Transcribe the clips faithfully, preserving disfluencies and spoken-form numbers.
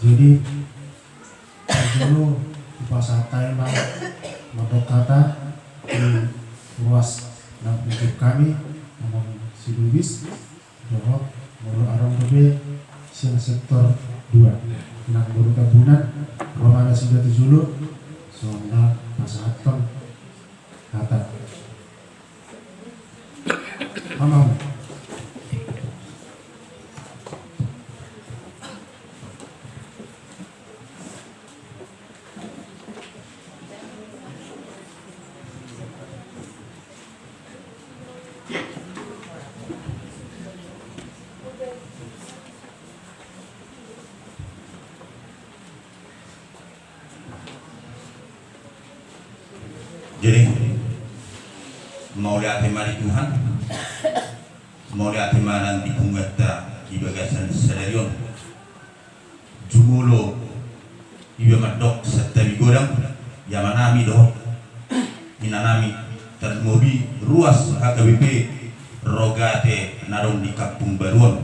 Jadi, dulu hupasahat hami ma mandok hata di ruas na ungkap hami, amang si Lubis, dohot molo adong dope sian sektor dua, nang boru Tambunan, ro ma nasida tu jolo, songon na pasahathon hata. Amang. Jadi, mauliate ma di Tuhan, mauliate ma nang di punguanta di bagasan sadari on. Jumolo iba mandok santabi godang, di amanami dohot inanami, tarlumobi ruas H K B P Rogate na adong di Kampung Baru on.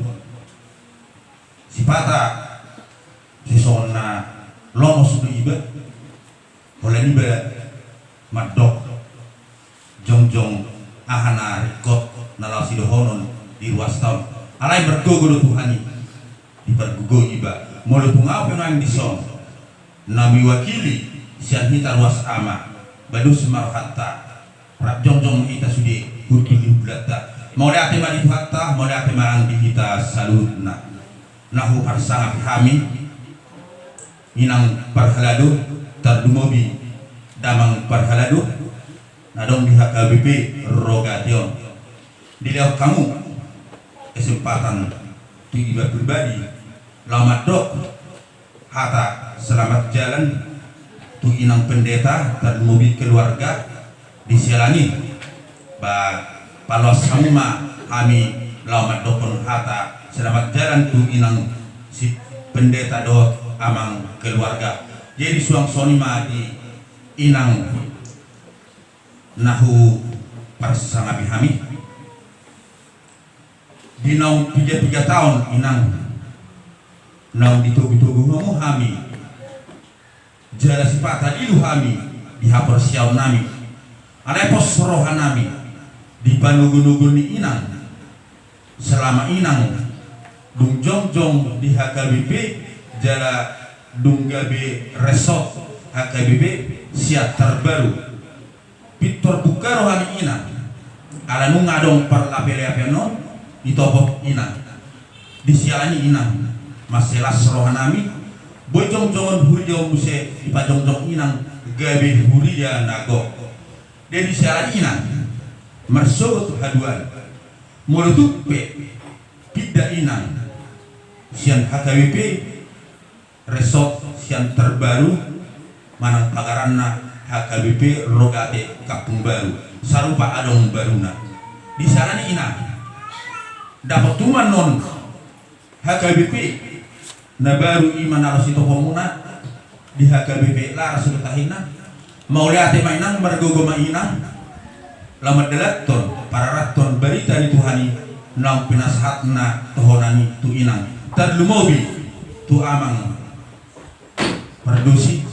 Sipata sisongon na lomos do iba, holan iba mandok jongjong aha na ringkot na laho sidohonon di ruasta on. Alai margogo do Tuhan i, dipargogoi iba. Molo tung ahu pe nuaeng dison na miwakili sian hita ruas ama, bados ma rohanta, rap jongjong hita sude hundul ni hundulanta. Mauliate ma di Tuhanta, mauliate ma nang di hita saluhutna. Na huparsangapi hami, inang parhalado, tarlumobi damang parhalado na adong di H K B P Rogate on. Dilehon hamu kesempatan tu iba pribadi laho mandok hata selamat jalan tu inang pendeta, tarlumobi keluarga di siala ni i. Ba, paloas hamu ma hami laho mandokhon hata selamat jalan tu inang si pendeta dohot amang keluarga. Jadi suang songon i ma di inang na huparsangapi hami. Di naung piga-piga taon inang naung ditogu-togu hamu hami, jala sipata dilu hami di haporseaonnami. Alai pos rohanami di panogunoguon ni inang, selama inang dung jongjong di H K B P jala dung gabe resort H K B P Siantar Baru. Pintor buka rohami inang, ala nunga adong parlapelapean on ditopot inang. Di siala ni i inang, mansai las rohanami, boi jongjongon huriaon muse dipajongjong inang gabe huria na gok. Jadi siala ni i inang, marsogot tu haduan, molo tung pe pinda inang sian H K B P Resort Siantar Baru manang pagaranna H K B P Rogate Kampung Baru, sarupa adong baruna. Di siala ni i inang, dapot hamu ma annon H K B P na baru, i ma na laos sitohonmuna di H K B P Laras do tahinna. Mauliate ma inang, margogo ma inang, laho mandalathon pararathon barita ni Tuhan i naung pinasahatna tohonan i tu inang, tarlumobi tu amang Pardosi.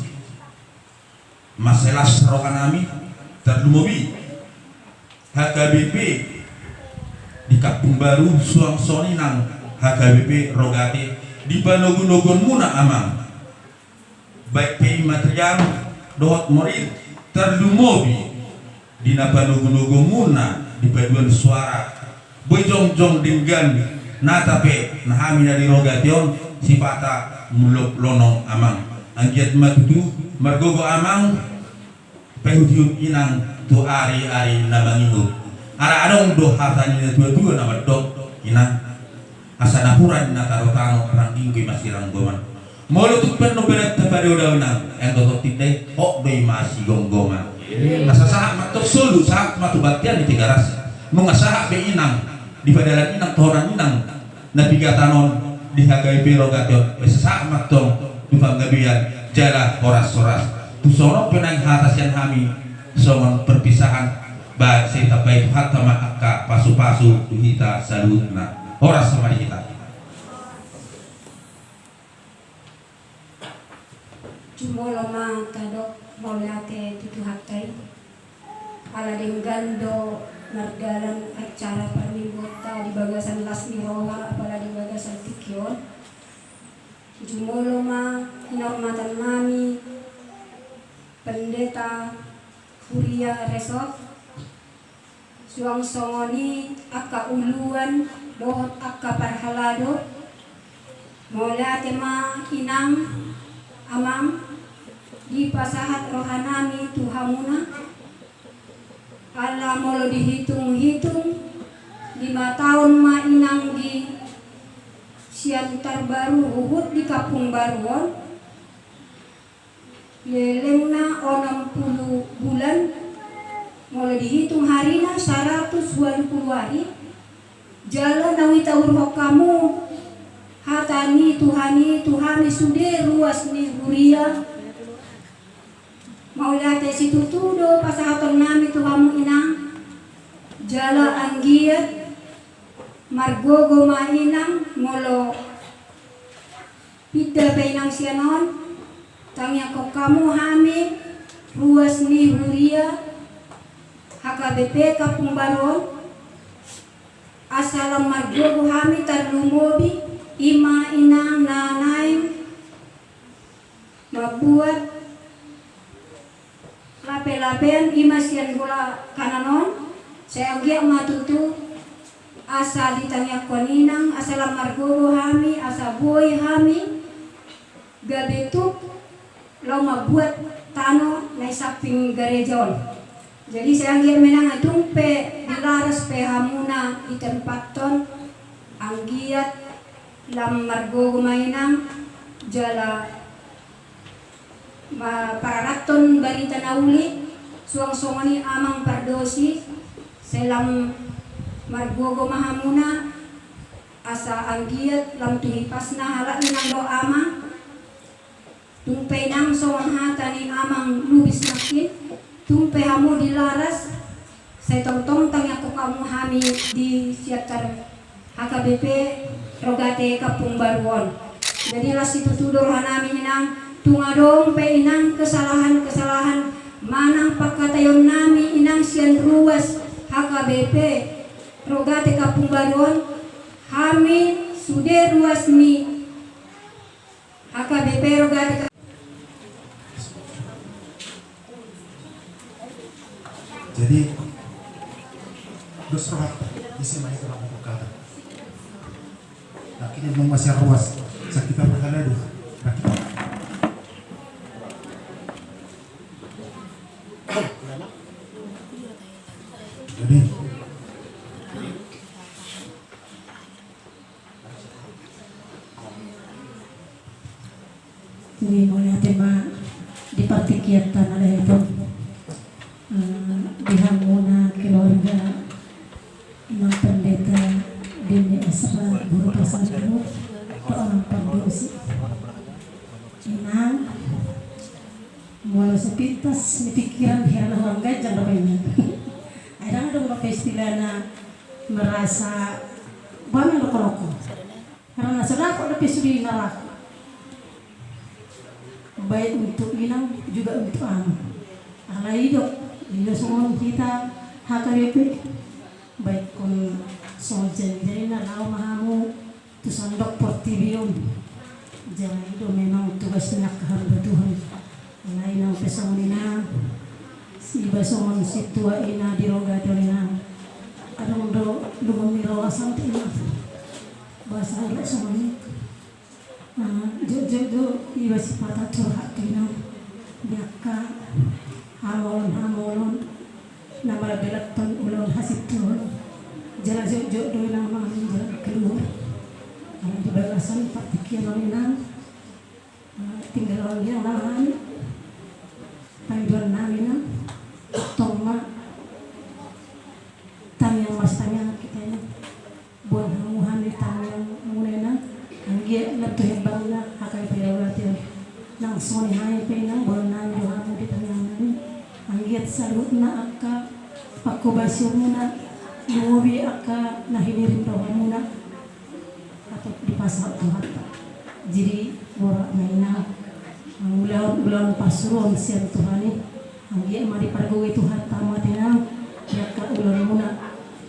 Mansai las rohanami, tarlumobi H K B P di Kampung Baru, suang songon i nang H K B P Rogate, di panogunoguonmuna amang, baik pe i material dohot moral, tarlumobi di na panogunoguonmuna di paduan suara. Boi jongjong denggan nata pe na hami na di Rogate on, sipata mulak lonong amang. Anggiat ma tutu margogo amang, paihutihut inang tu ariari na mangihut. Ala adong do hata ni natuatua na mandok, inang, asa napuran na tano-tano, rangging pe masiranggoman. Molo tung pe annon badan tapadaodao inang, anggo tonti dai, hot do i masigomgoman. Asa sahat ma antong solu, sahat ma tu baltian ni Tigaras. Nunga sahat be inang, di padalan inang, tohonan inang na pigatan on di H K B P Rogate on, be sahat ma antong tu panggabean jala horas-horas. Tung songon on pe nang hata sian hami songon perpisahan, ba sai ditambai Tuhanta ma angka pasupasu tu hita saluhutna. Horas ma di hita. Jumolo ma tadok mauliate tu Tuhanta i. Ala denggan do mardalan acara parmingguonta di bagasan las ni roha, apala di bagasan tingki on. Jumolo ma hinormatan nami Pendeta Huria Resort, suang songon i angka uluan dohot angka parhalado. Mauliate ma inang, amang, dipasahat roha nami tu hamuna. Ala molo dihitung-hitung, lima taon ma inang di Siantar Baru huhut di Kampung Baru on. Lelengna onom pulu bulan, molo dihitung harina saratus ualu pulu ari. Jala naung itaurhon hamu hata ni Tuhan i tu hami sude ruas ni huria. Mauliate situtu do pasahaton nami tu hamu inang. Jala anggiat margogo ma inang molo pinda pe inang sian on, tangiangkon hamu hami ruas ni huria H K B P Kampung Baru on, asa lam margogo hami tarlumobi i ma inang na naeng mambuat lape-lapean i ma sian bola kanan on. Sai anggiat ma tutu asa ditangiangkon inang, asa lam margogo hami, asa boi hami gabe tuk laho mambuat tano na i samping gareja on. Jadi sai anggiat ma inang, tung pe di laras pe hamuna di tempaton, anggiat lam margogo ma inang, jala ma pararathon barita na uli, suang songon i amang pardosi, sai lam margogo ma hamuna, asa anggiat lam tu hipasna halak inang do amang. Tung pe inang songon hata ni amang Lubis nangkin, tung pe hamu di laras, sai tongtong tangiangkon hamu hami di Siantar H K B P Rogate Kampung Baru on. Jadi las situtu do roha nami inang, tung adong pe inang kesalahan-kesalahan manang pangkataion nami inang sian ruas H K B P Rogate Kampung Baru on, hami sude ruas ni H K B P Rogate. Jadi dos rohanta, ise ma i tu rohanta. Akhirnya mau masih ruas, sakit apa kala dua. Jadi Jadi mauliate ma di partingkianta na laho i, eh, di hamuna keluarga Inang Pendeta Deni Esra Guru Pasar Guru, dohot amang pardosi. Inang, molo sepintas ni pikiran hira na hurang ganjang do inang. Ai ndang adong dope istilahna merasa bana do rokok. Karena so dapot dope sude na rokok. Baik untuk inang juga untuk amang. Alai do, i do songon hita H K B P. Baik on songon jari-jarina laho ma hamu tu sandok portibi on. Jala i do memang tugas ni angka hamba Tuhan. Alai nang pe songon i na, iba songon sintua i na di Rogate on inang. Adong do lungun ni roha sangkut inang. Bahasa adong songon i. Ah, jotjot do iba sipata curhat tu inang. Di angka hamolon-hamolon. Na margalathon ulaon hasinturon. Jala jotjot do inang mangalami jalan keluar. Ala di bagasan partingkian on inang. Tinggal on dia mangalami. Pangidoan nami inang. Tong ma. Tangiang mas tangiang hita inang. Boan hamu hami tangiang muna inang, anggiat lam tu hembangna H K B P Rogate on. Nang songon i hami pe inang, boan nami do hamu di tangiang nami. Anggiat saluhutna angka panghobasionmuna, lumobi angka na hinirim rohamuna, atau dipasahat Tuhanta. Jadi borat ma inang, mangulahon Ulaon parsuruon sian Tuhan i, anggiat ma dipargogoi Tuhanta hamu ate nang di angka ulaonmuna,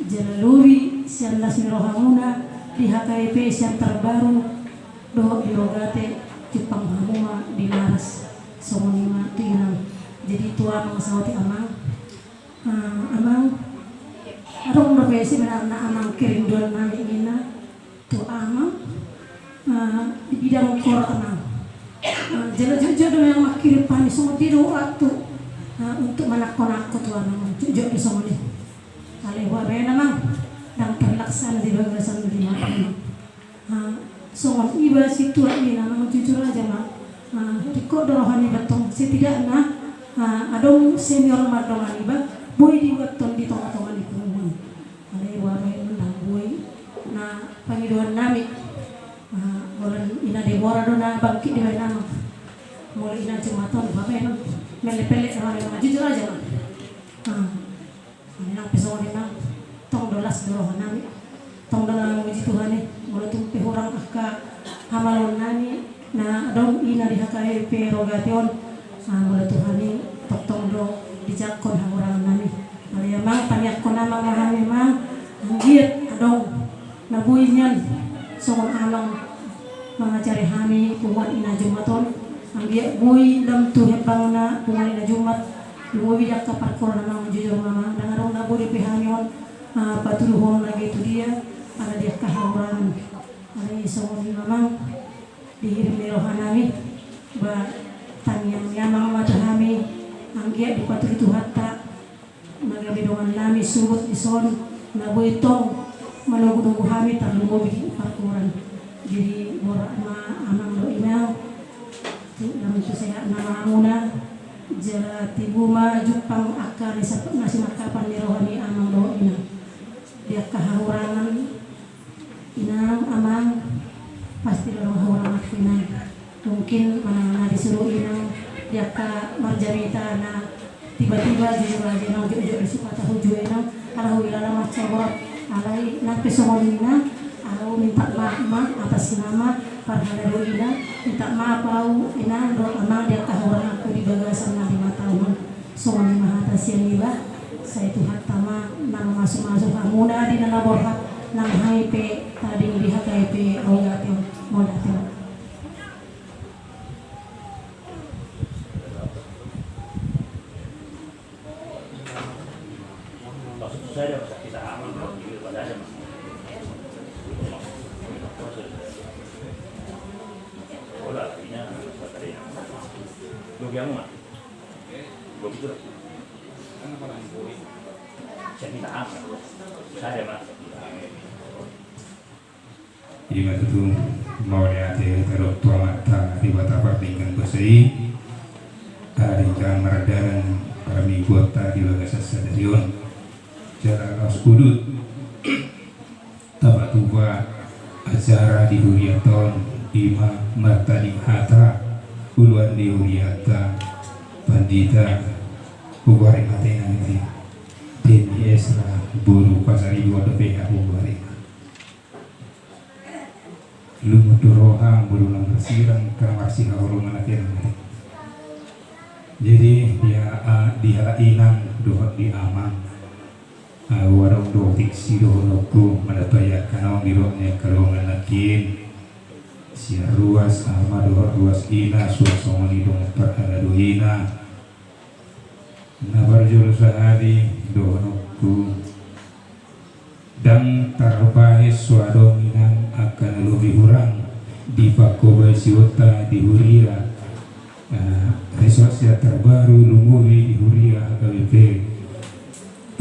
jala lobi sian las ni rohamuna di H K I P sian Terbaru dohot di Rogate, jumpang hamu ma di laras. Songon i ma tu inang. Jadi tu amang saotik amang. Ah, amang, adong dope sebenarna amang kerinduan nami ninna tu amang, ah, di bidang kor amang. Ah, jala jotjot do memang mangkirim hami songon dia do waktu, ah, untuk manangko-nangko tu amang, jotjot do songon i. Alai hubaen amang, ndang terlaksana di bagasan lima amang. Ah, songon iba situan i na, amang, jujur aja ma. Ah, ringkot do roha niba tong, setidakna, ah, adong senior mardongan iba, boi dibuathon di tonga-tonga ni punguan. Alai hubaen ndang boi. Na pangidoan nami, ah, molo ina Debora do na bangkit dibaen amang. Molo ina Jumat on hubaen, mele-pele roha niba, jujur aja ma. Ah. Nang pe songon i nang, tong do las do roha nami. Tong do na mamuji Tuhan i, molo tung pe hurang angka hamaloon nami na adong i na di H K I P Rogate on. Ah, molo Tuhan i tongtong do dijangkon hahurangan nami. Alai amang, tangiangkon amang ma hami amang, anggiat adong na boi nian songon amang mangajari hami punguan ina Jumat on, anggiat boi lam tu hembangna punguan ina Jumat. Lumobi di angka parkor na amang, jujur ma amang, ndang adong na boi dope hami on, ah, patuduhon lagi tu dia, ala di angka hahurangan. Alai songon i ma amang, dihirim ni roha nami, ba tangiang ni amang ma tu hami, anggiat dipatudu Tuhanta, na gabe dongan nami suhut dison, na boi tong manogu-nogu hami tarlumobi di parkoran. Jadi borat ma amang dohot inang, tu lam tu sehat ma hamuna, jala tibu ma jumpang angka na sinangkapan ni roha ni amang dohot inang. Di angka hahurangan, inang, amang, pasti do adong hahurangan tu inang. Mungkin manang na disuru inang di angka marjamita na tiba-tiba, jujur aja inang, jotjot do sipata hujua inang, ala huhilala mansai borat. Alai nang pe songon i inang, ahu minta maaf ma atas nama parhalado ina, minta maaf ahu inang dohot amang di angka hahuranganku di bagasan na lima taon on. Songon i ma hata sian iba, sai Tuhanta ma na mamasu-masu hamuna di na na borhat, nang hami pe tading di H K I P Rogate on. Mauliate. Ima tutu, mauliate tadok tu Amanta Debata pardenggan basa i, ala denggan mardalan parmingguonta di bagasan sadari on. Jala laos udut tapatupa acara di hurianta on, ima martading hata uluan ni hurianta, Pandita Hugoari Matena, Denny Esra boru Pasaribu, dope Hugoari. Lumut do roha molo na marsirang, karena marsihaholongan ate nang. Jadi di a, di halak inang dohot di amang, ahu adong do diksi dohononku mandapothon angka naung didok ni angka dongan nangkin. Sian ruas ama dohot ruas ina, suang songon i dongan parhalado ina. Na parjolo sahali dohononku, ndang tarbahen so adong inang angka na lobi hurang di pangkobasionta di huria, eh, Ressort Sian Terbaru, lumobi di huria H K B P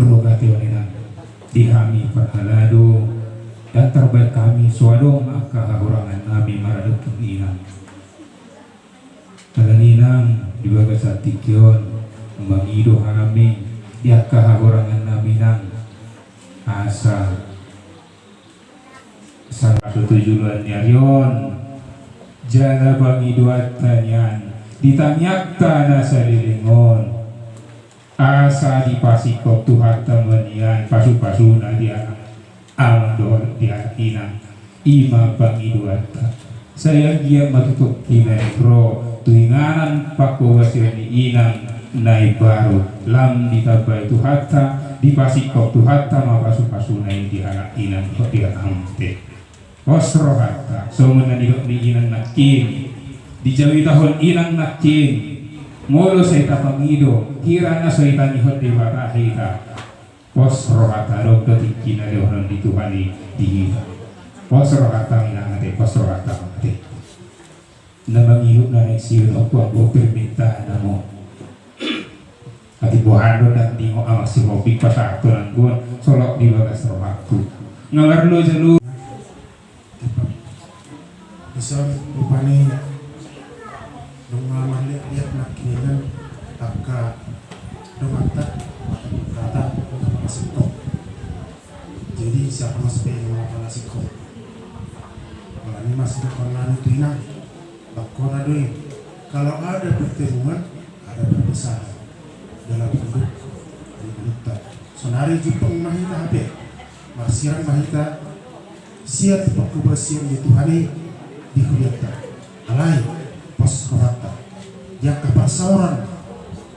Rogate on inang. Di hami parhalado, ndang tarbahen hami so adong angka hahurangan nami maradophon inang. Alani inang, di bagasan tingki on mangido hami di angka hahurangan nami inang, asa salah satu tujuan ni ari on, jala pangidoanta nian di tangiangta na saleleng on. Asa dipasingkop Tuhanta ma nian pasu-pasuna di anak, amang dohot di anak inang, ima pangidoanta. Sai anggiat ma tutu hita na ro Tu inganan pangkobasion ni inang na imbaru, lam ditambai Tuhanta, dipasingkop Tuhanta ma pasupasuna i di halak inang dohot di halak amang. Pos rohanta, songon na nidok ni inang nangkin, dijamitahon inang nangkin, molo sai tapangido hira na so itangihon Debata hita. Pos rohanta, adong do tingki na lehonon ni Tuhan i di hita. Pos rohanta ma inang ate, pos rohanta ma ate. Na mangihut na naeng siudok, huampu permintaan hamu. Atik boha do ndang dingot amang si Hobi pasahat tu nangguan, solot di bagas rohangku. Nga marlo jalo. Dison rupani nunga marliat-liat nangkiningan angka donganta, angka donganta, angka pasingkop. Jadi siapa mas pe yang mau pala singkop? Kalau ini masih depan nanu tu inang. Bangkona do i, kalau ada pertemuan, ada perpisahan dalam hidup, di hidupta. Saonari jumpang ma hita hape, marsirang ma hita sian pangkobasion ni Tuhan i di hurianta. Alai pos rohanta di angka parsaoran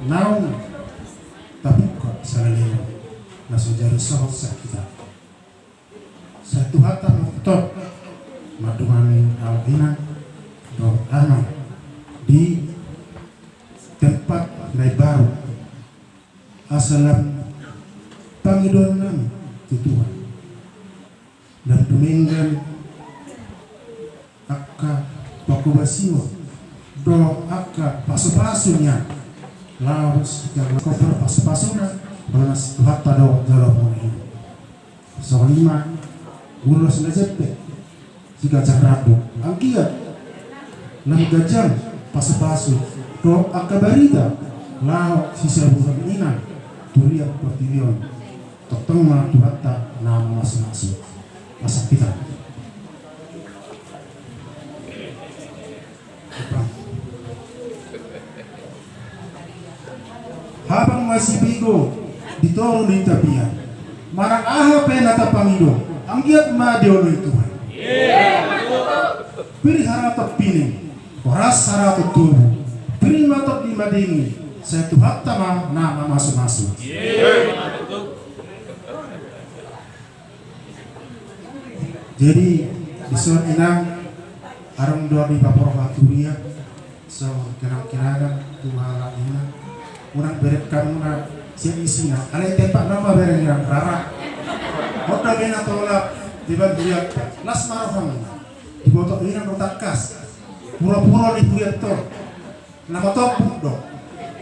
naung tapungka saleleng on, na so jadi sohot sian hita. Sai Tuhanta ma tongtong mandongani halak inang dohot amang di tempat na imbaru, asa lam pangidoannami tu Tuhan, lam dumenggan angka pangkobasion dohot angka pasupasu nian. Laos jala koper pasupasuna, olo na si Tuhanta do jalo muna i. Songon i ma ulos na jempek, si ganjang rambu, anggiat lam ganjang pasupasu dohot angka barita laho sisabuhon inang tu riak portibi on. Tongtong ma Tuhanta na mamasumasu. Asa hita. Habang masibigo di toru ni tapian, manang aha pe na tapangido, anggiat ma dioloi Tuhan. Pir haraton pining, horas haraton tubu, pir ma tondi madingin, sai Tuhanta ma na mamasumasu. Jadi dison inang, adong do dipaborhat huria, so kenang-kenangan tu halak inang. Unang berek hamuna sian isina, alai tempat nama bereng inang rara. Honda bena tolap di bandian, las ma roham. Diboto inang do tangkas. Pura-pura di hurianta on. Na matombuk do.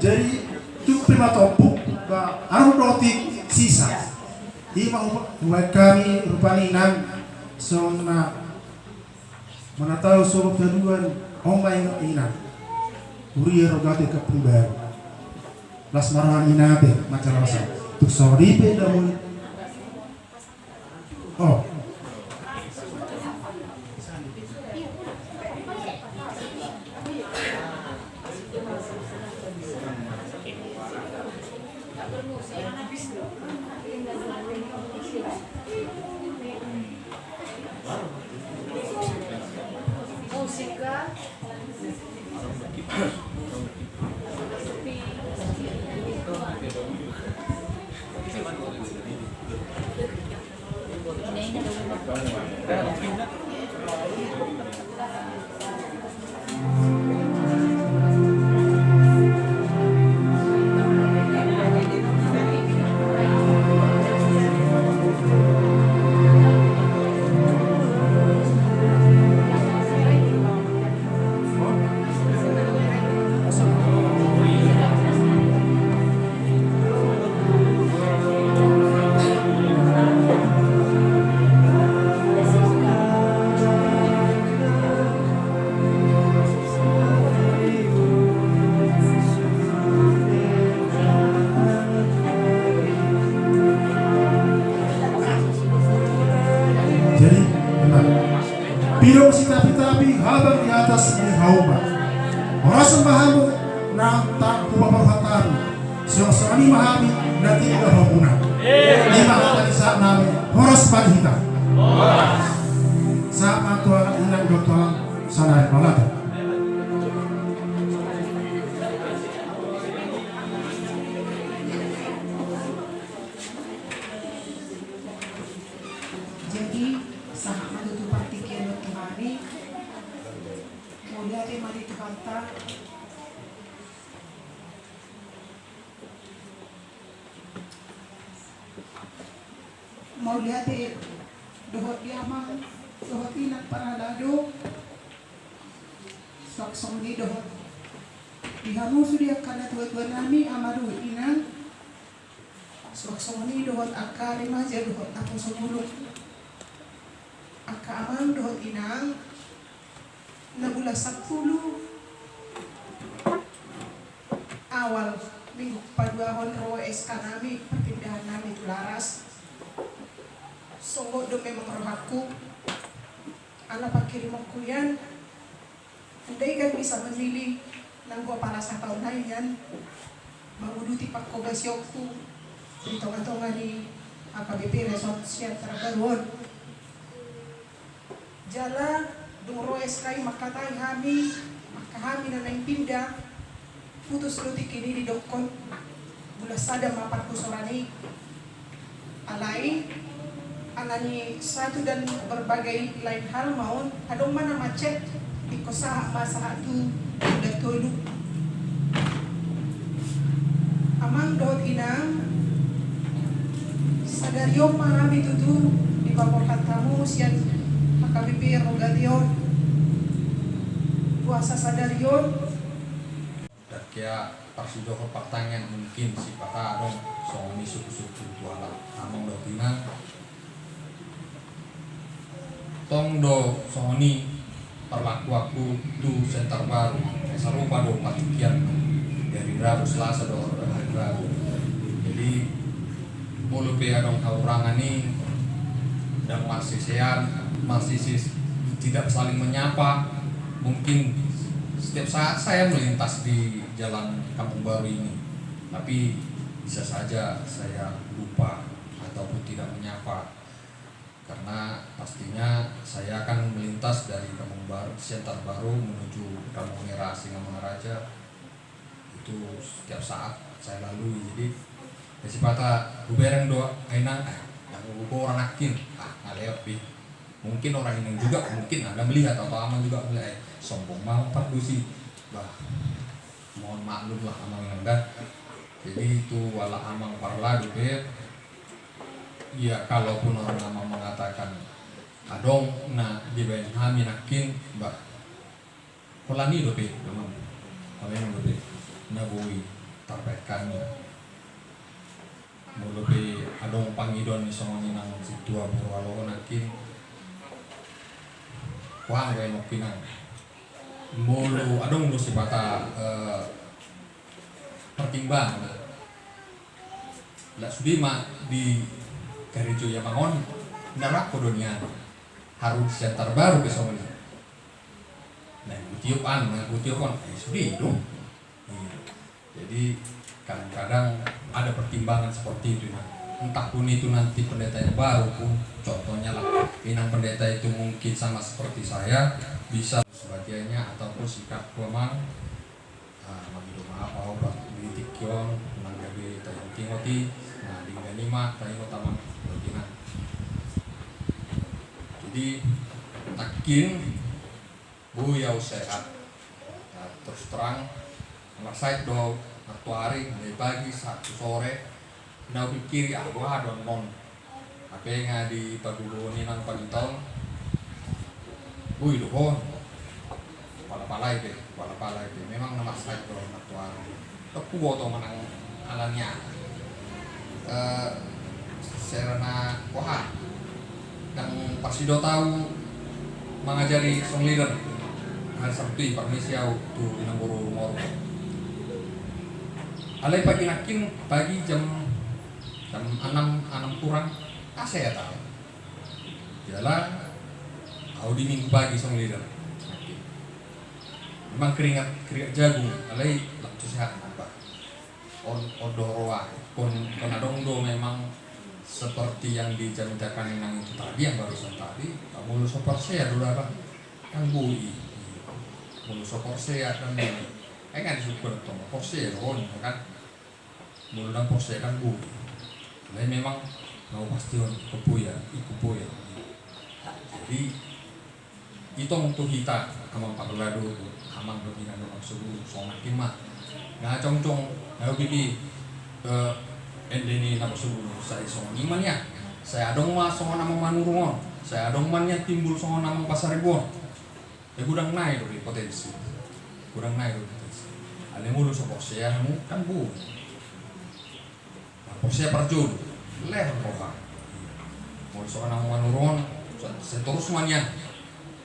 Jadi tung pe matombuk, ba adong do otik sisa. Ima hubaen hami rupani inang, songon na manatau songon haduan, on ma inang. Huria Rogate Kampung Baru. Las ma roha ni inang ate, mancalaosan. Tung songon i pe damuni. Oh. Jadi, tenang. Pidong sitapi-tapi habang di atas ni hauma. Horas ma hamu na hupaborhat hami. Songon i ma hami na tinggal hamuna. Ima hata ni sahat nami, horas ma di hita. Sahat ma tu halak inang dohot sanak mauliate. Mari Tuhanta. Mauliate dohot di amang dohot inang parhalado. Suang songon i dohot di hamu sude angka natuatua nami, ama dohot inang. Suang songon i dohot angka remaja dohot naposo mulak. Angka amang dohot inang, na bulan sampulu awal minggu paduahon ro S K nami, perpindahan nami tu Laras. Songgot do memang rohangku, ala pangkirimonku nian. Andaikan bisa memilih nanggo apala sataon nai nian, manguduti panghobasionku di tongatonga ni H K B P Resort Siantar Baru on. Jala dung ro S K i mangkatai hami, angka hami na naeng pindah, putus do tingki i didokkon, bulan sada ma parhusoran i. Alai ala ni satu dan berbagai lain hal ma on, adong ma na macet, ingkon sahat ma sahat tu bulan tolu. Amang dohot inang, sadari on ma hami tutu dipaborhat hamu sian H K B P Rogate on. Boasa sadari on? Dang hea parsidohot partangiangan, mungkin sipata adong songon i sukusuku tu halak amang dohot inang. Tong do songon i parlakuanku tu Siantar Baru, sarupa do partingkian dari Rabu, Selasa dohot hari Rabu. Jadi molo pe adong haurangan i, dang marsisean, marsisi, tidak saling menyapa, mungkin setiap saat saya melintas di jalan Kampung Baru ini, tapi bisa saja saya lupa ataupun tidak menyapa. Karena pastinya saya akan melintas dari Kampung Baru, Siantar Baru menuju Kampung Merah Singamangaraja. Itu setiap saat saya lalui. Jadi, ya, sipata hubereng do, "Ai inang, eh, dang hugoran nangkin." Ah, nggak lewat, Pi. Mungkin orang inang juga, mungkin Anda melihat atau amang juga melihat, eh, sombong ma amang pargusi. Bah, mohon maklum lah amang inang da. Jadi itu ala amang parhalado pe, ya, kalaupun orang amang mengatakan adong na dibaen hami nangkin, bah, holan i dope, amang. Holan i dope na boi tarbaen hami. Molo pe adong pangidoan ni songon i nang sintua boru alo nangkin, hubaen ma nangkin. Molo adong do sipata, eh, pertimbangan, lah sude ma di karejo i amang on, na rap do nian. Harus Siantar Baru pe songon i. Nah, hutiop an, nah, hutiop an, eh, sude do. Iya. Jadi kadang-kadang ada pertimbangan seperti itu, nah. Entah pun itu nanti pendeta yang baru pun, contohnya lah, inang pendeta itu mungkin sama seperti saya, bisa sebagainya ataupun sikap amang. Ah, mangido maaf au, Pak, di tingki on, nang gabe taingot-ingot i, nah, denggan i ma taingot amang, berarti nah. Jadi, nangkin, boi au sehat. Nah, terus terang, marsahit do, martuari, dari pagi, Sabtu sore, na hupikiri, ah, boha do annon. Hape nga dipagugohon inang pagi taon. Boi do ho. Palapalai pe, palapalai pe. Memang na marsahit do na tuan. Tong huboto manang alani aha. Eh, serana boha. Dang parsidot au mangajari song leader. Hari Sabtu i parmisi au tu inang boru moru. Alai pagi nangkin, pagi jam Jam anam, anam kurang, asa ya tahu. Jala, au di Minggu pagi song leader. Memang keringat, keringat jagung, alai lak tu sehat nambah. On, on do roa, kon, kon adong do memang seperti yang diceritakan inang itu tadi, yang barusan tadi, molo so porsea do daba, kan boi. Molo so porsea, kan boi. Ai kan disebut tong porsea, on, kan? Molo ndang porsea kan boi. Alai memang na pasti on, iko poya, iko poya. Jadi, Itong tu hita, amang parhalado, amang dohot inang naposobulung, songon nangkin ma. Nga congcong na hubege ende ni naposobulung, sai songon i ma nian. Sai adong ma songon amang Manurung on, sai adong ma nian timbul songon amang Pasaribu on. Godang nai do be potensi. Godang nai do be potensi. Alai molo so porsea hamu kan boi. Porsea parjolo, lehon roha. Molo songon amang Manurung on, seterus ma nian.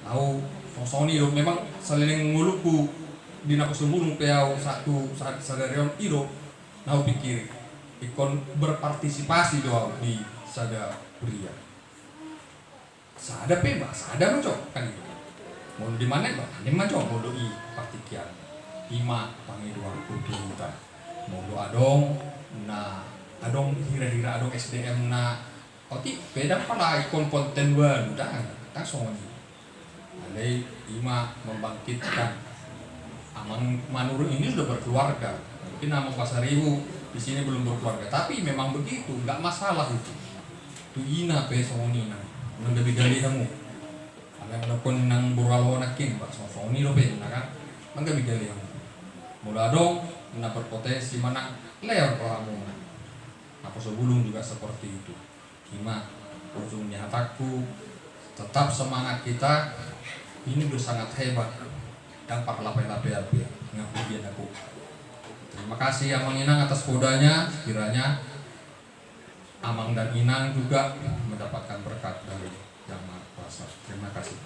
Au songon i do, memang saleleng ngolungku di naposobulung pe au satu sadari on i do na hupikiri. Ingkon berpartisipasi do au di sada huria. Sada pe ba sada ma jo kan i. Molo di manen ba manen ma jo molo i partingkian. I ma pangidoanku tu hita. Molo adong na adong hira-hira adong S D M na otik pe dang pala ingkon konten baru dang, dang songon i. Alai i ma membangkitkan. Amang Manurung ini sudah berkeluarga. Mungkin amang Pasaribu di sini belum berkeluarga, tapi memang begitu, nggak masalah itu. Tu ina pe songon i nang, nang gabe gale hamu. Alai nang dokon nang boru alo nangkin ba songon i dope na kan. Nang gabe gale hamu. Molo adong na berpotensi manang lehon rohamuna. Naposobulung juga seperti itu. I ma ujung ni hatangku, tetap semangat kita. Ini udah sangat hebat. Dang parlape-lapean be, nga hubian aku. Terima kasih amang inang atas podanya. Kiranya amang dan inang juga mendapatkan berkat dari Yang Maha Kuasa. Terima kasih.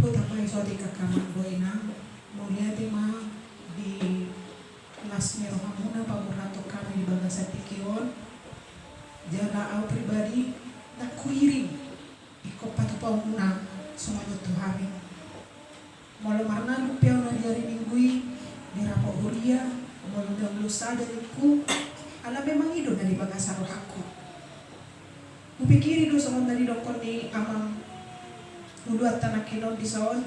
Huta ma i sotik angka amang dohot inang, mauliate ma di las ni rohamuna paborhathon hami di bagasan tingki on. Jala au pribadi ndang huiring ingkon patupaonmuna songon on tu hami. Molo marnalum pe au na di ari Minggu i di rapot huria, molo ndang molo sada ningku, ala memang i do na di bagasan rohangku. Hupikiri do songon na nidokkon ni amang uluanta nangkin on dison,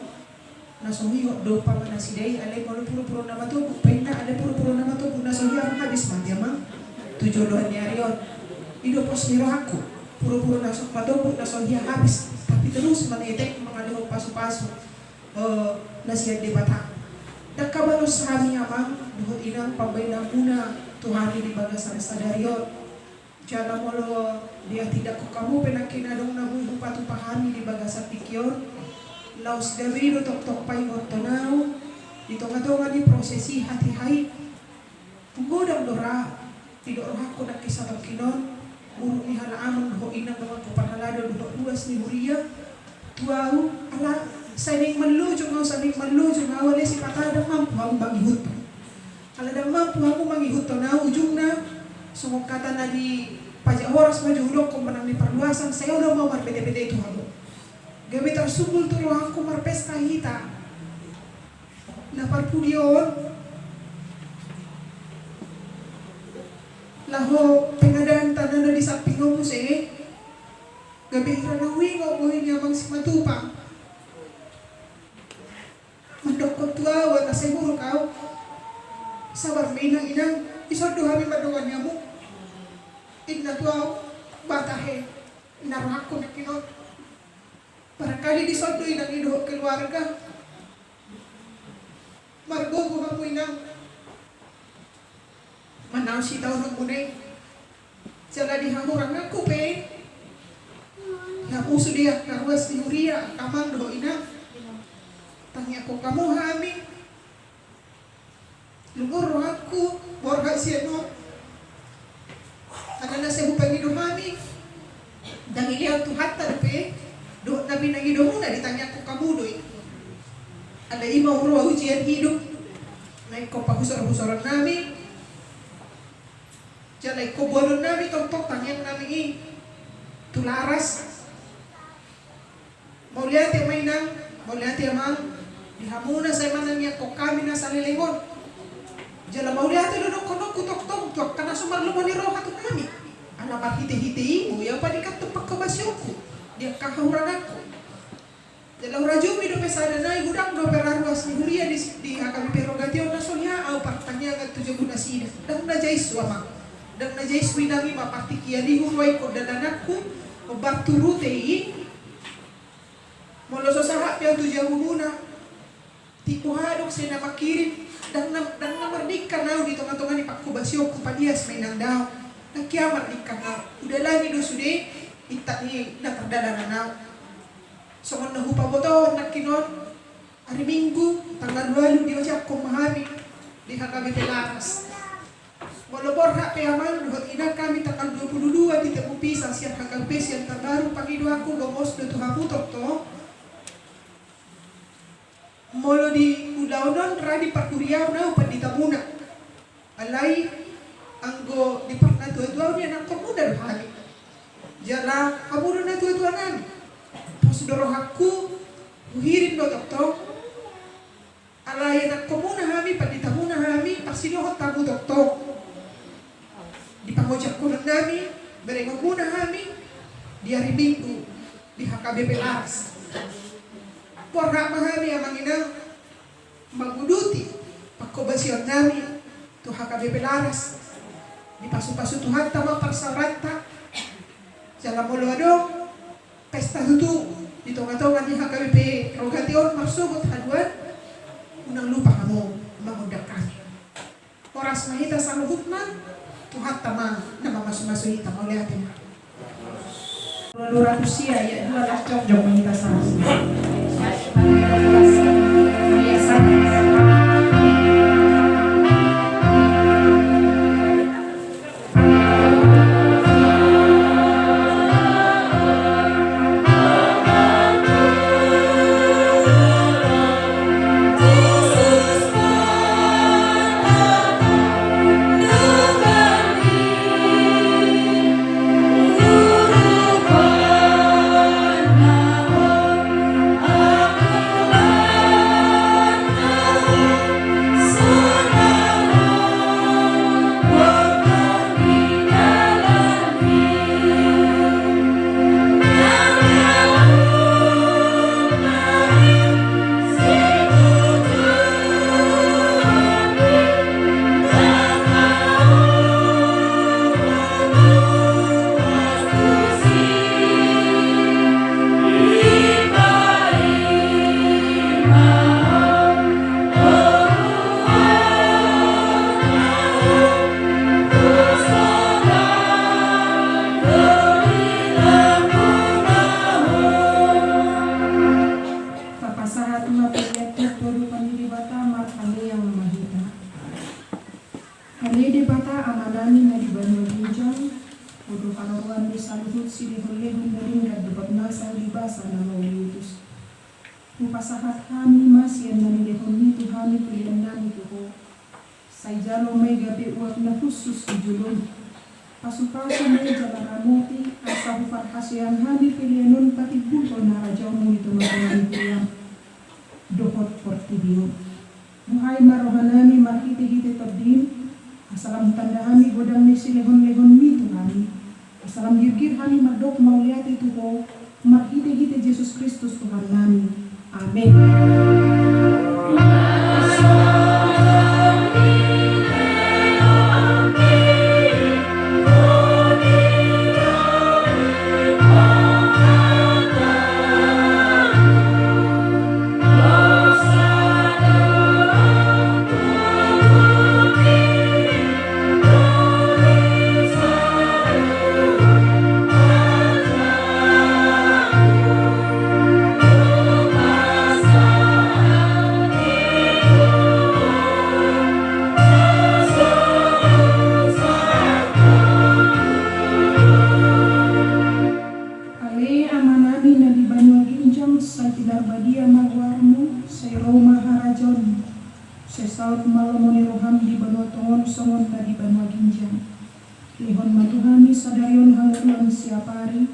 na so hihot do umpama nasida i, alai molo puru-puru na matogu painna, alai puru-puru na matogu na so hea ma habis ma dia ma tu joloan ni ari on. I do pos ni rohangku, puru-puru na so matogu na so hea habis, tapi terus mandetek mangalehon pasu-pasu, eh, na sian Debata. Ndang habalos hami amang dohot inang pambahenanmuna tu hami di bagasan sadari on. Jala molo dihatindangkon hamu pe nangkin adong na boi hupatupa hami di bagasan tingki on, laos gabe i do tongtong paingothon au di tonga-tonga ni proses i hatiha i. Godang do ra didok rohangku nangkin satongkin on, buruk ni halak amang dohot inang donganku parhalado dohot ruas ni huria. Tu au, ala sai naeng mallojong au, sai naeng mallojong au, alai sipata ndang mampu hamu mangihuthon. Ala ndang mampu hamu mangihuthon au, ujungna songon hata na di pajak horas ma jo hudokkon manang di parluasan, sai olo ma au marbete-bete tu hamu. Gabe tarsugul tu rohangku marpesta hita. Na parpudi on, laho pengadaan tanah na di samping on muse, gabe hira na huingot bohi ni amang Simatupang mandokkon tu au, asa sai huruk au. Sabar ma inang, inang, dison do hami mandongani hamu. Inna tu au, ba tahe, na rohangku nangkin on. Barangkali dison do inang i dohot keluarga margogo hamu inang. Manaon sitaononmuna i. Jala di hahuranganku pe, di hamu sude angka ruas ni huria, angka amang dohot inang, tangiangkon hamu hami. Lungun rohangku borhat sian on. Alana sai hupangido hami, ndang dilehon Tuhanta dope dohot na pinangidomuna, ditangiangkon hamu do i. Alai i ma huroha ujian hidup na ingkon pahusor-husoronnami. Jala ingkon boanonnami tongtong tangiangnami i tu laras. Mauliate ma inang, mauliate amang, di hamuna sai manangiangkon hami na saleleng on. Jala mauliate do dohononku tongtong tu angka na so marlomo ni roha tu hami. Ala marhite-hite i boi au panikkanhon panghobasionku di angka hahuranganku. Jala hurajumi dope sada nai, godang dope ra ruas ni huria di, di H K B P Rogati on na so hea au partangiangan tu jabu nasida. Ndang na jais hu amang, ndang na jais hu inang, i ma partingkian i huroha ingkon dalananku, hombar tu rute i. tu jabumuna. Tibu hadok sai na mangkirim, ndang na, ndang na mardingkan au di tonga-tonga ni pangkobasionku, palias ma inang dao. Nangkin mardingkan au, hudalani do sude intak ni na pardalanan au. Songon na hupabotohon nangkin on, ari Minggu tanggal ualu diojakhon ma hami di H K B P Laras. Molo borhat pe amang dohot inang hami tanggal dua puluh dua di Teguh Pisang sian H K B P sian Tambaru, pangidoanku gomos do tu hamu tongtong. Molo di ulaon on ra di parhuriaon au panditamuna. Alai anggo di parnatuatuaon i anakkonmuna do hami. Jala hamu do natuatuanami. Pos do rohangku, huhirim do tongtong. Alai anakkonmuna hami, panditamuna hami, parsidohot hamu tongtong. Di pangojakkononnami, berengonmuna hami di ari Minggu di H K B P Laras. Borhat ma hami amang inang manguduti pangkobasionnami tu H K B P Laras. Dipasupasu Tuhanta ma parsaoranta. Jala molo adong pesta tutu di tonga-tonga ni H K B P Rogate on marsogot haduan, unang lupa hamu mangundang hami. Horas ma hita saluhutna, Tuhanta ma na mamasumasu hita, mauliate ma. Dua ratus sia, ya, dua las jokjok ma hita saluhutna. Tapasahat ma hita tu adopan ni Debata, martangiang ma hita. Ale Debata Amanami na di banua ginjang, Ho do haroroan ni saluhut silehonlehon na denggan dohot nasa di basa na mauliutus. Hupasahat hami ma sian na nilehonmi tu hami peleannami tu Ho. Sai jalo ma i gabe uap na hushus di jolomi. Pasupasu ma i jala ramoti, asa huparhaseang hami pelean on patimbulhon harajaonmu di tongatonga ni huriam dohot portibi on. Buhai ma rohanami marhitehite tondim, asa lam hutanda hami godang ni silehonlehonmi tu hami. Asa lam girgir hami mandok mauliate tu Ho, marhitehite Jesus Kristus Tuhannami. Amen. Ale Amanami na di banua ginjang, sai pinarbadia ma goarmu, sai ro ma harajaonmu, sai saut ma lomo ni roham di banua tonga on songon na di banua ginjang. Lehon ma tu hami sadari on hangoluan siapari,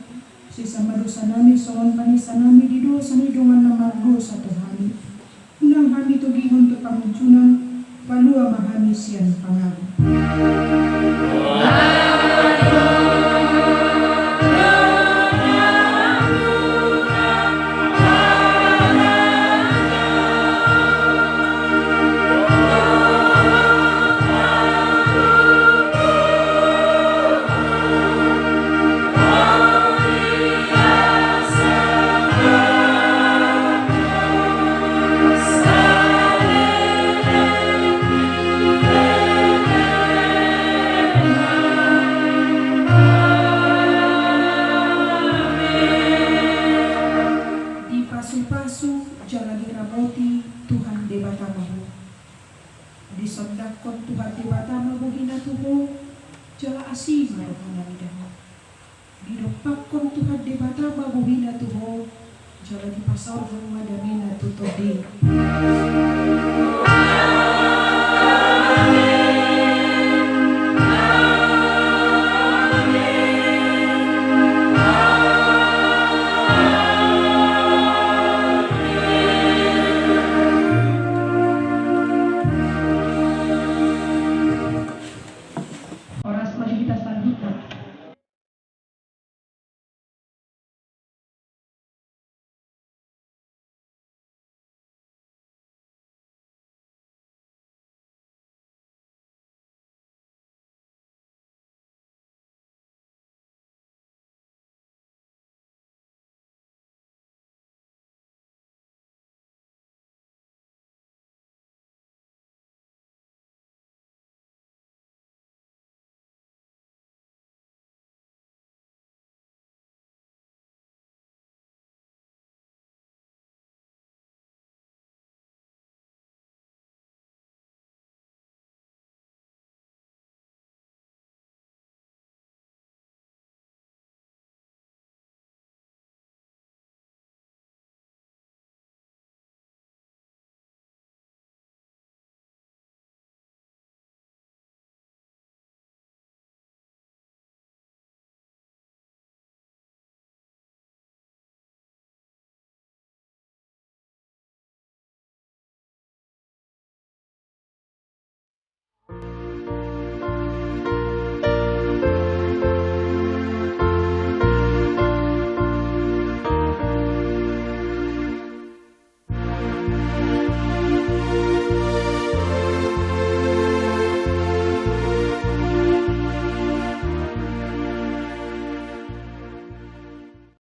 sesa ma dosanami songon panesanami di dosa ni dongan na mardosa tu hami. Unang hami togihon tu pangunjunan, palua ma hami sian pangago. Debata ma ho. Disondangkon Tuhan Debata ma bohina tu ho, jala asi ma rohana mida ho. Didompakkon Tuhan Debata ma bohina tu ho, jala dipasaorhon ma damena tu tondimi.